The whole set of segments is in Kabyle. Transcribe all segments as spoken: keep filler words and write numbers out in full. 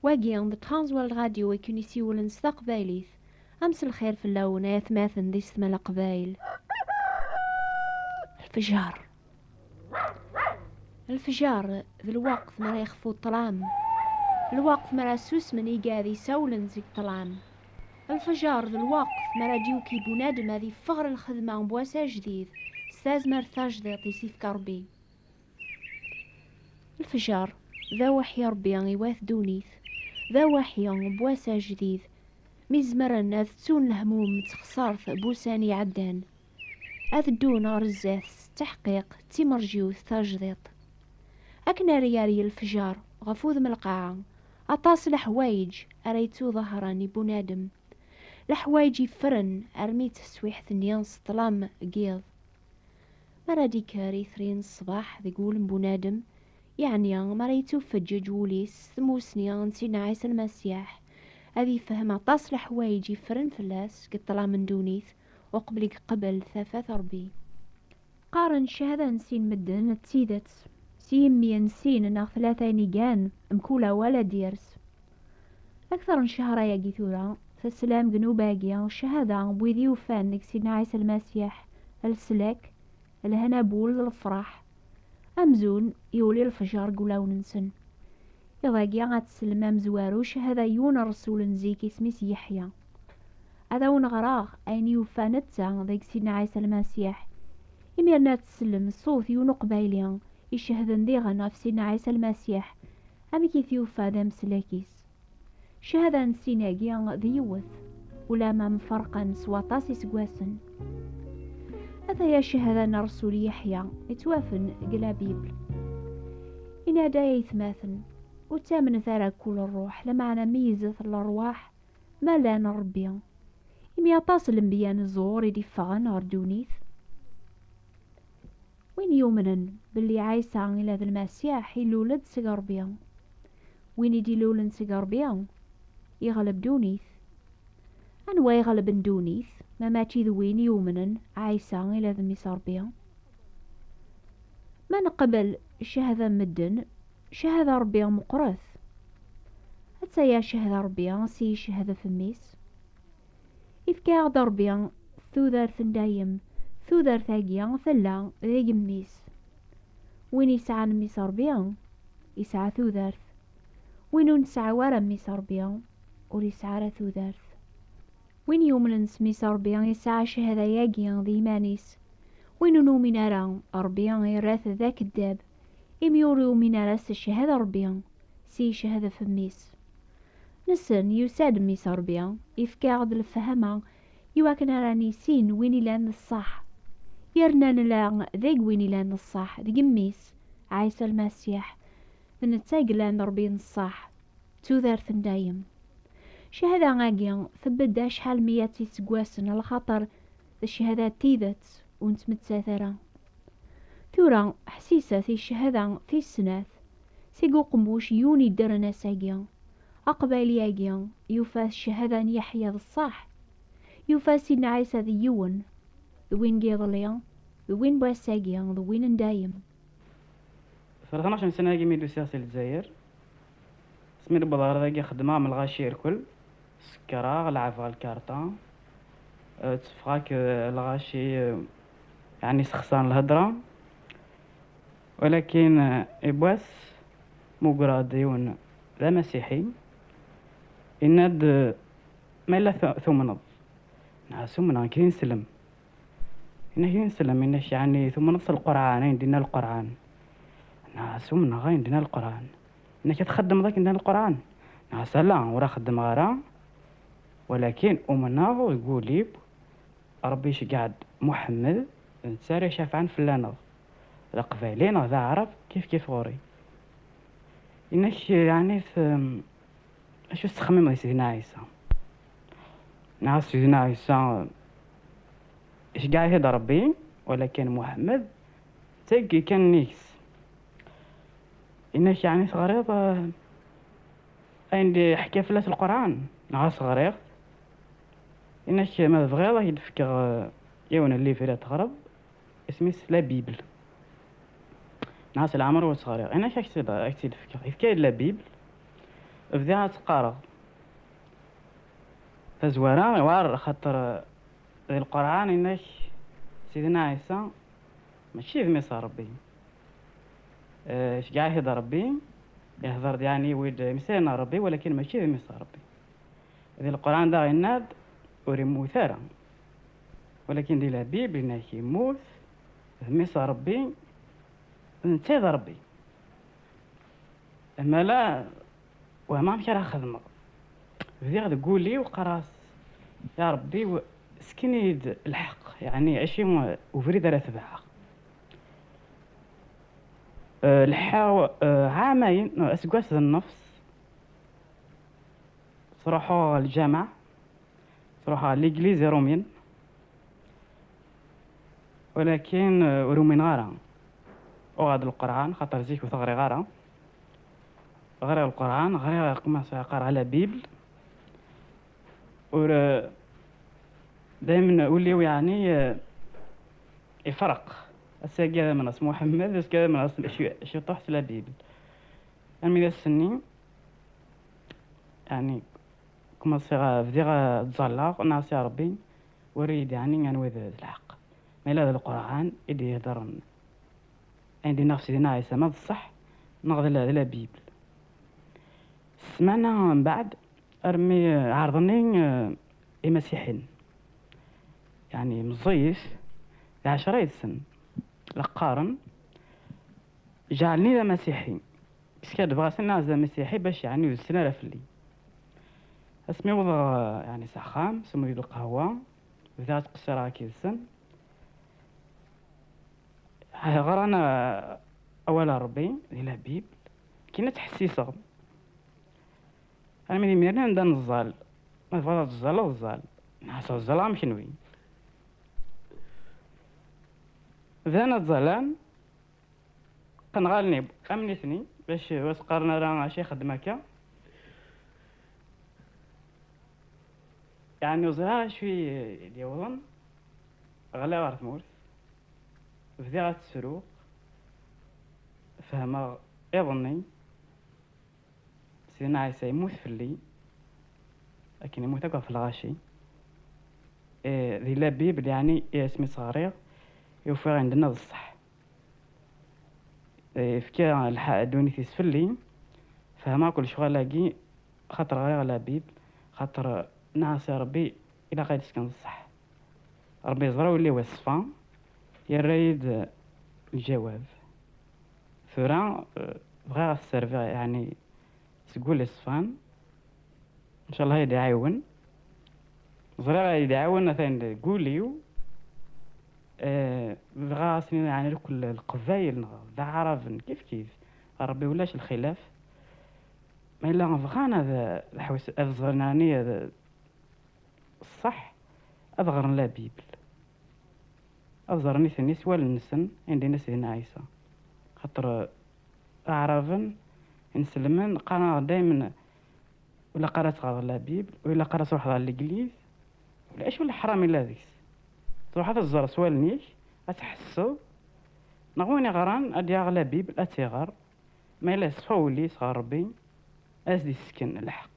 Wagi d Transworld Radio i ken-isiwlen s taqbaylit. Am s lxir fell-awen ay atmaten d isetma leqbayel. Lefjer. Lefjer d lweqt mi ara yexfu ṭṭlam, lweqt mi ara susmen igad isawlen seg ṭṭlam. Lefjer d lweqt mi ara d-yuki bunadem ad iffeɣ ɣer lxedma n wass ajdid s tazmert tajdiṭ i s-ifka Rebbi. Lefjer d awaḥi Rebbi i wat ddunit, d awaḥi n wass ajdid, mi zemren ad ttun lehmum d texṣart n wussan iɛeddan, ad ddun ɣer zdat s tteḥqiq d timerjiwt tajdiṭ. Akken ara yari lefjer ɣef wudem n lqaɛa, aṭas leḥwayeǧ ara yettuḍehren i bunadem, leḥwayeǧ iffren armi d teswiḥt-nni s ṭṭlam n yiḍ. Mi ara d-ikker itri n ṣṣbeḥ deg wul n bunadem, yeɛni mi ara yettufeǧǧeǧ wul-is s tmusni n Sidna Ɛisa Lmasiḥ, ad yefhem aṭas leḥwayeǧ iffren fell-as deg ṭṭlam n ddunit uqbel i yeqbel tafat Ṛebbi. Qqaren cchada n sin medden d tidet, s yimmi n sin neɣ tlata inigan, mkul awal ad d-yers. Akter n ccher-agi tura, teslam deg nnuba-agi cchada n wid yufan deg Sidna Ɛisa Lmasiḥ leslak, lehna n wul d lefraḥ. Amzun yuli lefjer deg wulawen-nsen. Iḍ-agi ad tsellem amezwaru cchada n yiwen n ṛṛsul n zik isem-is Yeḥya. Ad awen-ɣreɣ ayen yufan netta deg Sidna Ɛisa Lmasiḥ. Imiren ad tsellem ṣṣut yiwen uqbayli icehden diɣen ɣef Sidna Ɛisa Lmasiḥ, amek i t-yufa d ameslak-is. Cchada n sin-agi d yiwet, ulamma mferqen s waṭas iseggasen. Ataya cchada n Ṛṛsul Yeḥya, yettwafen deg la Bible. Yenna-d ay aytmaten, ur ttamnet ara kul ṛṛuḥ, lameɛna meyyzet lerwaḥ ma llan n Ṛebbi, imi aṭas n lenbiya n ẓẓur i d-iffɣen ɣer ddunit. Win yumnen belli Ɛisa ila d Lmasiḥ, ilul-d seg Ṛebbi. Win i d-ilulen seg Ṛebbi, iɣleb ddunit. Anwa iɣelben ddunit, ma mačči d win yumnen Ɛisa ila d Mmi-s Ṛebbi? Ma neqbel cchada n medden, cchada Ṛebbi meqqret. Attaya cchada Ṛebbi s icehhed f Mmi-s. Ifka-aɣ-d Ṛebbi tudert n dayem, tudert-agi tella deg Mmi-s. Win yesɛan Mmi-s Ṛebbi, yesɛa tudert. Win ur nesɛi ara Mmi-s Ṛebbi, ur yesɛi ara tudert. Win yumnen s Mmi-s Ṛebbi yesɛa cchada-agi d yiman-is. Win ur numin ara Ṛebbi, irra-t d akeddab, imi ur yumin ara s cchada Ṛebbi, s yeched f Mmi-s. Nessen, yusa-d Mmi-s Ṛebbi, ifka-aɣ-d lefhama iwakken ara nissin win ilan d ṣṣeḥ. Yerna nella deg win ilan d ṣṣeḥ, deg Mmi-s, Ɛisa Lmasiḥ. D netta i yellan d Ṛebbi n ṣṣeḥ, d tudert n dayem. Cchada-agi tebded acḥal meyya n yiseggasen, lxaṭer d cchada n tidet ur nettmettat ara. Tura, ḥsiset i cchada tis snat, seg uqemmuc yiwen yeddren ass-agi. Aqbayli-agi yufa cchada n Yeḥya d ṣṣeḥ. Yufa Sidna Ɛisa d yiwen, d win n yiḍelli, d win n wass-agi, d win n dayem. Tura tnac n ssna-agi mi d-usiɣ si Lezzayer. Asmi d-wwḍeɣ ɣer dagi xeddmeɣ am lɣaci irkel, sekreɣ, leɛbeɣ lkarṭa, eh, tteffɣeɣ akked lɣaci, eh, yeɛni sexṣaren lhedra. Walakin, eh, yiwwas, mmugreɣ-d yiwen d amasiḥi, yenna-d, eh, "Ma yella tu-, tumneḍ?" Nniɣ-as, "Umneɣ, nekk d ineslem." Yenna-k, "D ineslem, yenna-k, yeɛni tumneḍ s Lqurɛan, ayen d-yenna Lqurɛan?" Nniɣ-as, "Umneɣ ayen d-yenna Lqurɛan." Yenna-k, "Ad txeddmeḍ akken d-yenna Lqurɛan?" Nniɣ-as, "Ala, ur xeddmeɣ ara, walakin umneɣ deg wul-iw Ṛebbi iceggeɛ-d Muḥemmed, d netta ara icafɛen fell-aneɣ, d aqbayli neɣ d aɛrab, kif kif ɣur-i." Yenna-k, yeɛni, t-, acu tettxemmimeḍ i Sidna Ɛisa? Nniɣ-as, Sidna Ɛisa iceggeɛ-it-id Ṛebbi, walakin Muḥemmed d tagi kan nnig-s. Yenna-k, yeɛni teɣriḍ, eh, ayen d-iḥka fell-as Lqurɛan? Nniɣ-as, ɣriɣ-t. Yenna-k, ma tebɣiḍ ad k-d-fkeɣ, eh, yiwen n livre ad teɣreḍ, isem-is La Bible. Nniɣ-as, leɛmer ur tt-ɣriɣ. Yenna-k, ad k-tt-id-, ad k-tt-id-fkeɣ. Yefka-yi-d La Bible. Bdiɣ ad tt-qqareɣ. Tazwara iwɛer, xaṭer di Lqurɛan inna-k Sidna Ɛisa mačči d mmi-s n Ṛebbi. Eh, iceggeɛ-it-id Ṛebbi, ihder-d yeɛni wid imsiren n Ṛebbi, walakin mačči d mmi-s n Ṛebbi. Di Lqurɛan daɣ yenna-d ur immut ara. Walakin di la Bible yenna-k immut, d mmi-s n Ṛebbi, d netta i d Ṛebbi. Amala wehmeɣ amek ara xedmeɣ. Bdiɣ deg wul-iw qqareɣ-as, ya Ṛebbi, w-, sken-iyi-d lḥeqq, yeɛni aci ubrid ara tebɛeɣ. Eh, lḥiɣ, eh, ɛamayen, eh, aseggas d nnefs, ttruḥuɣ ɣer lǧameɛ, ttruḥuɣ ɣer l'église iṛumyen, walakin, eh, ur umineɣ ara. Uɣeɣ-d Lqurɛan, xaṭer zik ur t-ɣriɣ ara. Ɣriɣ Lqurɛan, ɣriɣ, commencé qqareɣ la Bible. Ur, eh, daymen ul-iw, yeɛni, eh, ifreq. Ass-agi ad amneɣ s Muḥemmed, ass-agi ad amneɣ s, ci-, ciṭuḥ s la Bible. Armi d ass-nni, yeɛni, commencé bdiɣ ttẓallaɣ, nniɣ-as, ya Ṛebbi, weri-yi-d, yeɛni, anwa i d, d lḥeqq. Ma yella d Lqurɛan i d-iheddren, ayen d-yenna ɣef Sidna Ɛisa, ma d ṣṣeḥ, neɣ d la, d la Bible. Ssmana mbeɛd, armi ɛerḍen-iyi, eh, imasiḥiyen. Yeɛni, meẓẓiyit, d ɛecra yid-sen. La qqaren, ǧeɛlen-iyi d amasiḥi. Iskadeb ɣas nniɣ-as d amasiḥi bac, yeɛni, ur zzin ara fell-i. Asmi wwḍeɣ, eh, yeɛni, s axxam, semmḍeɣ lqahwa, bdiɣ ttqeṣṣireɣ akka yid-sen. Ɣran, eh, awal n Ṛebbi di la Bible, akken ad ttḥessiseɣ. Armi d imiren anda neẓẓal. Ma tebɣiḍ ad teẓẓaleḍ, ẓẓal. Neɣ ẓẓaleɣ am kenwi. Bdan ad ẓẓalen, qqen ɣallen-iw am nitni, bac ur as-qqaren ara acu ixeddem akka. Yeɛni ur ẓriɣ acu i d-yewwḍen. Ɣliɣ ɣer tmurt, bdiɣ ad ttruɣ, fehmeɣ iḍ-nni, Sidna Ɛisa yemmut fell-i, akken yemmut akk ɣef lɣaci. Eh, di la Bible, yeɛni, asmi tt-ɣriɣ, i ufiɣ ayen d-tenna d ṣṣeḥ. Eh, yefka lḥa-, ddunit-is fell-i, fehmeɣ akk lecɣal-agi, xaṭer ɣriɣ la Bible, xaṭer nniɣ-as i Ṛebbi, ilaq ad d-sken ṣṣeḥ. Ṛebbi yeẓra ul-iw iṣfa, yerra-yi-d lǧawab. Tura, eh, bɣiɣ ad t-sserbiɣ, yeɛni, seg wul iṣfan. Ncallah ad yi-d-iɛiwen. Ẓriɣ ad yi-d-iɛiwen, atan deg wul-iw. Eh, bɣiɣ ad s-iniɣ, yeɛni, lkul Leqbayel neɣ d Aɛraben, kif kif. Ṛebbi ulac lxilaf. Ma yella bɣan ad, ad ḥewsen, ad ẓren, yeɛni, ad, ṣṣeḥ, ad ɣren la Bible. Ad ẓren nitni s wallen-nsen ayen d-yenna Sidna Ɛisa. Xaṭer, eh, Aɛraben, inselmen, qqaren-aɣ daymen, ur ilaq ara ad teɣreḍ la Bible, ur ilaq ara ad truḥeḍ ɣer legliz, ulac ur leḥram illa deg-s. Truḥ ad teẓreḍ s wallen-ik, ad tḥesseḍ, neɣ win iɣran ad yaɣ la Bible, ad tt-iɣer, ma yella yeṣfa wul-is ɣer Ṛebbi, ad s-d-issken lḥeqq.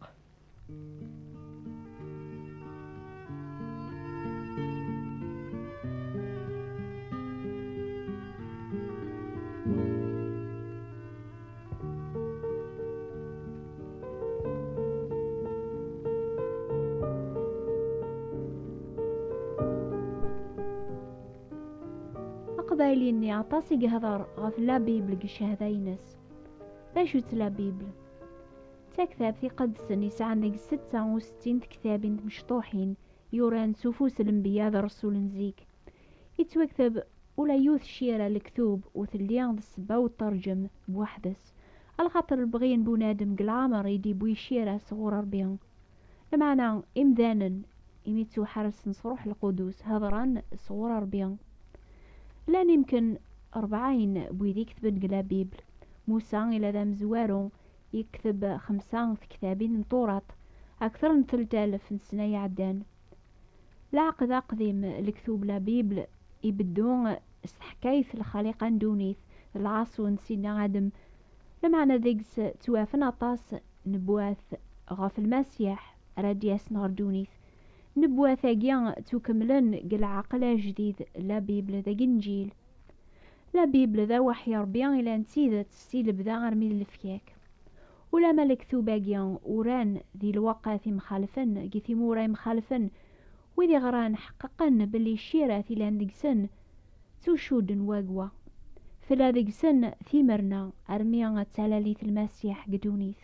Aqbayli-nni aṭas i yehder ɣef la Bible deg ccehda-ines. D acu-tt la Bible? D taktabt iqedsen yesɛan deg setta u settin tektabin timecṭuḥin yuran s ufus n lenbiya d ṛṛsul n zik. Yettwakteb ula yiwet ccira n lektub ur telli d ssebba u ṭṭerǧem bweḥd-s, alaxaṭer lebɣi n bunadem deg leɛmer i d-iwwi ccira sɣur Ṛebbi. Lameɛna imdanen, imi ttuḥersen s Ṛṛuḥ Lqudus, hedṛen sɣur Ṛebbi. Llan imken ṛebɛin n wid iketben deg la Bible. Musa ila d amezwaru, yekteb xemsa tektabin n Turaṭ, akter n telt alef n ssna iɛeddan. Lɛaqed aqdim, lektub la Bible, ibeddu s teḥkayt n lxaliqa n ddunit, d lɛaṣu n Sidna Adem, lameɛna deg-s ttwafen aṭas Newwat ɣef Lmasiḥ ara d-yasen ɣer ddunit. Newwat-agi ttukemmlen deg lɛeql ajdid, la Bible d Agenǧil. La Bible d awaḥy Ṛebbi ilan d tidet si lebda armi d lefkak. Ulama lektub-agi uran di lweqt imxalfen, deg timura imxalfen, wid iɣran ḥeqqeqen belli ccirat ilan deg-sen ttucudden wagwa. Tella deg-sen timerna armi d talalit Lmasiḥ deg ddunit.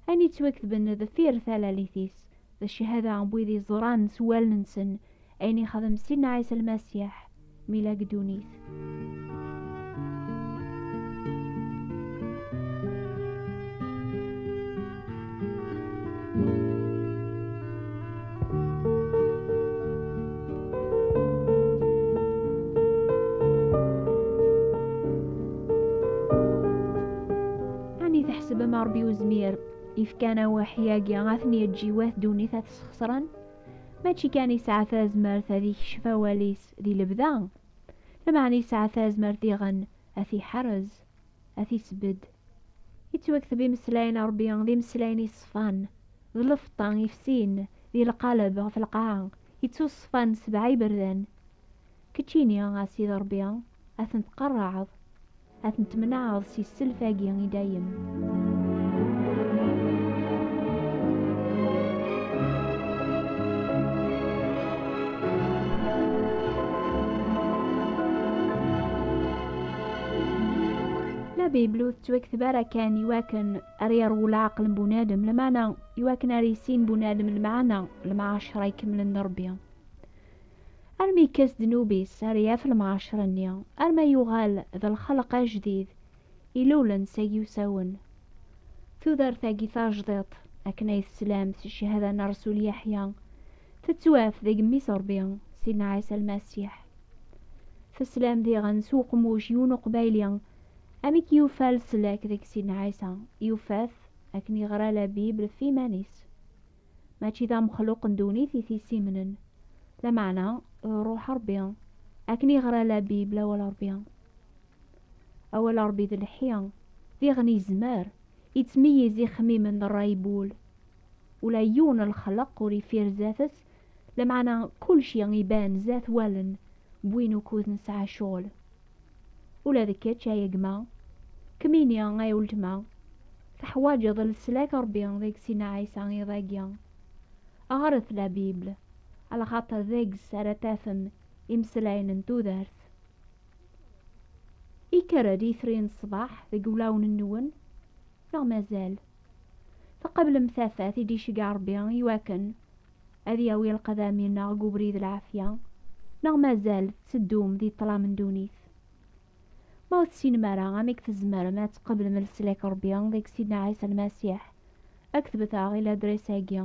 Ayen yettwaketben deffir talalit-is d cchada n wid iẓran s wallen-nsen ayen ixdem Sidna Ɛisa Lmasiḥ mi la deg ddunit. Ɛni tḥesbem Ṛebbi Uzmir ifkan awaḥy-agi ad ten-yeǧǧ i wat ddunit ad t-sxeṣren? Mačči kan yesɛa tazmert ad ikcef awal-is di lebda, lameɛna yesɛa tazmert diɣen ad t-iḥerrez, ad t-isbedd. Yettwakteb imeslayen n Ṛebbi d imeslayen yeṣfan, d lfeṭṭa ifsin di lqaleb ɣef lqaɛa, yettuṣfan sebɛa iberdan. Keččini, a Sidi Ṛebbi, ad ten-tqerrɛeḍ, ad ten-temneɛeḍ si sself-agi i dayem. La Bible ur tettwakteb ara kan iwakken ar yerwu leɛqel n bunadem, lameɛna iwakken ar yissin bunadem lmeɛna, lemɛacra ikemlen n Ṛebbi. Armi yekkes ddnub-is, ar yaf lemɛacra-nni, arma yuɣal d lxelq ajdid, ilulen seg yusawen. Tudert-agi tajdiṭ, akken ay teslam s cchada n Rsul Yeḥya, tettwaf deg Mmi-s Ṛebbi, Sidna Ɛisa Lmasiḥ. Teslam diɣen s uqemmuc yiwen uqbayli, amek yufa leslak deg Sidna Ɛisa, yufa-t akken yeɣra la Bible f iman-is. Mačči d amexluq n ddunit i t-issimnen, lameɛna d Ṛṛuḥ Ṛebbi, akken yeɣra la Bible awal Ṛebbi. Awal Ṛebbi d lḥi, diɣen yezmer, yettmeyyiz ixemmimen d ṛṛay n wul. Ula yiwen n lxelq ur ifir zdat-s, lameɛna kulci iban zdat wallen n win ukud nesɛa ccɣel. Ula d kečč, ay gma, kemmini, ay weltma, teḥwaǧeḍ leslak Ṛebbi deg Sidna Ɛisa iḍ-agi. Ɣret la Bible, alaxaṭer deg-s ara tafem imeslayen n tudert. Ikker-d yitri n ṣṣbeḥ deg wulawen-nwen, neɣ mazal? Tqeblem tafat i d-iceggeɛ Ṛebbi iwakken ad yawi lqadam-nneɣ deg ubrid lɛafya, neɣ mazal tetteddum di ṭṭlam n ddunit? Ma ur tessinem ara amek tzemrem ad tqeblem leslak Ṛebbi deg Sidna Ɛisa Lmasiḥ, ktbet-aɣ i ladres-agi: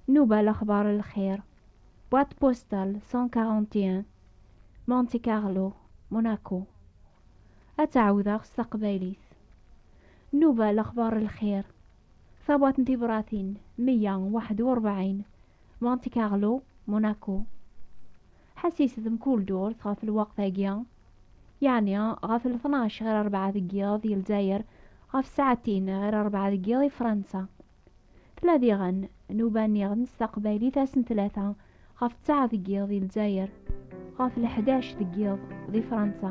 Nnuba Lexbar Lxir, boîte postale cent quarante et un, Monte Carlo, Monaco. Ad tt-ɛawdeɣ s taqbaylit: Nnuba Lexbar Lxir, tabwaṭ n tibratin meyya waḥed u rebɛin, Monte Carlo, Monaco. Ḥassiset mkul ddurt ɣef lweqt-agi, yeɛni ɣef tnac ɣir rebɛa deg yiḍ di Lezzayer, ɣef ssaɛtin ɣir rebɛa deg yiḍ di Fransa. Tella diɣen nnuba nniḍen s taqbaylit ass n ttlata ɣef ttesɛa deg yiḍ di Lezzayer, ɣef leḥdac deg yiḍ di Fransa.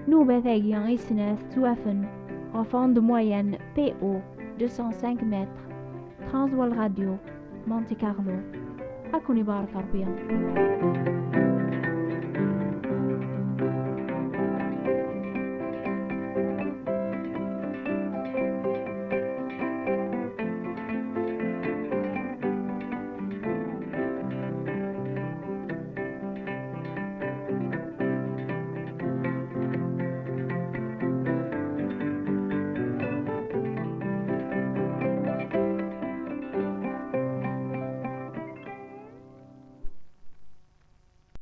Nnubat-agi i snat ttwafen ɣef onde moyenne P O deux cent cinq mètres, Transworld Radio, Monte Carlo. Ad ken-ibarek Ṛebbi.